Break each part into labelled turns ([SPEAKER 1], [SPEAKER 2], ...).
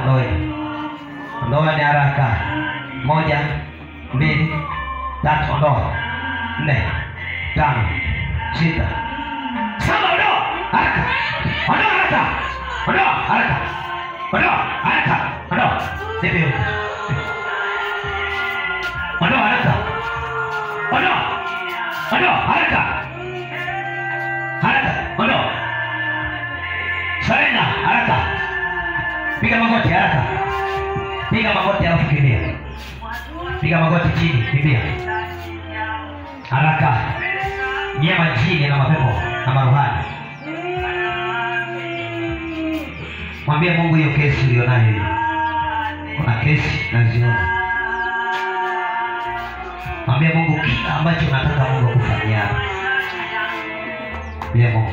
[SPEAKER 1] Ondoeni. Ondoeni haraka. 1, 2, 3, ondoa. 4, 5, 6, 7, ondoa. Haraka. Ondoa haraka. Ondoa haraka. Ondoa haraka. Ondoa. Nipe. Ondoa haraka. Ondoa. Ondoa haraka. Haraka. Ondoa. Sarenda haraka. Piga magoti haraka. Piga magoti alafu kimbia. Piga magoti chini, kimbia. Haraka. Nyie majini na mapepo na maruhani. Mwambie Mungu hiyo kesi ulionayo hiyo. Kuna kesi naziona. Mwambie Mungu kila ambacho unataka Mungu akufanyia. Mwambie Mungu.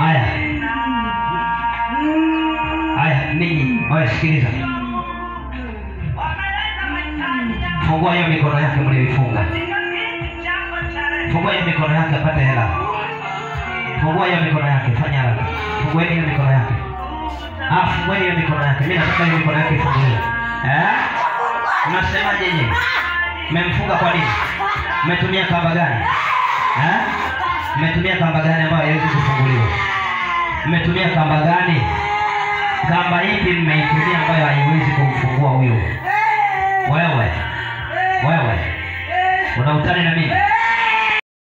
[SPEAKER 1] Haya. Haya, ninyi, wewe sikiliza. Fungua hiyo mikono yake mlioifunga. Fungua hiyo mikono yake apate hela. Fungua hiyo mikono yake, fanya haraka. Fungueni hiyo mikono yake. Ah, fungueni hiyo mikono yake. Mimi nataka hiyo mikono yake ifunguliwe. Eh? Unasemaje nyinyi? Mmemfunga kwa nini? Mmetumia kamba gani? Eh? Mmetumia kamba gani ambayo haiwezi kufunguliwa? Mmetumia kamba gani? Kamba ipi mmeitumia ambayo haiwezi kumfungua huyo? Wewe. Wewe. Una utani na mimi?